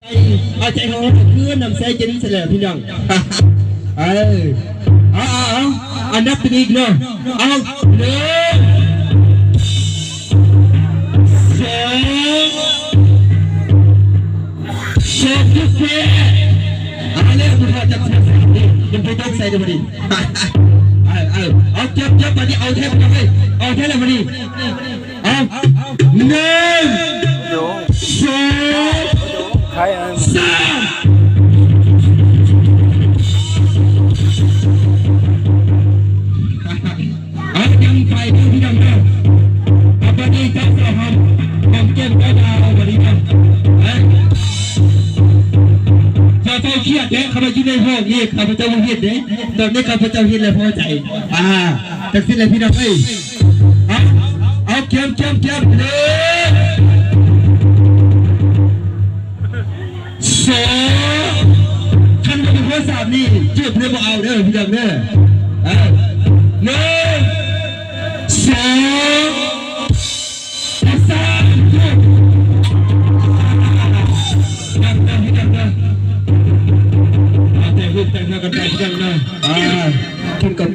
ເອົາໃຈເຮົາຄືນຳໃຊ້ເຈນນີ້ແຫຼະພີ່ນ້ອງ. ເອີ ເອົາ ເອົາ ເອົາ ອັນນັບເປັນອີກເນາະ. ເອົາ ໜຶ່ງ ສອງ ສອງ ເຈັດ ແປດ ເອົາແລ້ວ ຜູ້ທອດຈັບສາມນີ້ ມັນໄປຕົກໃສ່ເດ້ບໍ່ນີ້. ເອົາ ເອົາ ເອົາ ຈັບ ຈັບ ບາດນີ້ເອົາແທ້ພີ່ນ້ອງເອີຍ ເອົາແທ້ແລ້ວບາດນີ້. ເອົາ ໜຶ່ງ ສອງ ສາມ ເອົາ ຍັງໄປເດີພີ່ນ້ອງເດີ. ເອົາ ບາດນີ້ເຈົ້າສາວຫອມ ຫອມແກ້ມເຈົ້າບ່າວບາດນີ້ເດີ. ເອີ ເຈົ້າ ເຈົ້າຄຽດເດ້ ຂ້າພະເຈົ້າຢູ່ໃນຫ້ອງນີ້ ຂ້າພະເຈົ້າບໍ່ເຮັດເດ້ ຕອນນີ້ຂ້າພະເຈົ້າເຮັດແລ້ວພໍໃຈ. ອ່າ ຈັ່ງຊີ້ແຫຼະພີ່ນ້ອງເອີຍ. ເອົາ ເອົາ ກຽມ ກຽມ ກຽມ ເລີຍ ສອງ ຄັນບໍ່ເປັນຂໍ້ສາມນີ້ ເຈັບເລີຍ ບໍ່ເອົາເດີພີ່ນ້ອງເດີ. ເອົາ ໜຶ່ງ ສອງ ສາມ ຈຸດ ຍັງເດີ ຍັງເດີ ເອົາແຕ່ຮູບແຕ່ງເຮືອກັນໄປ ຍັງເດີ. ອ່າ ກິນກັບ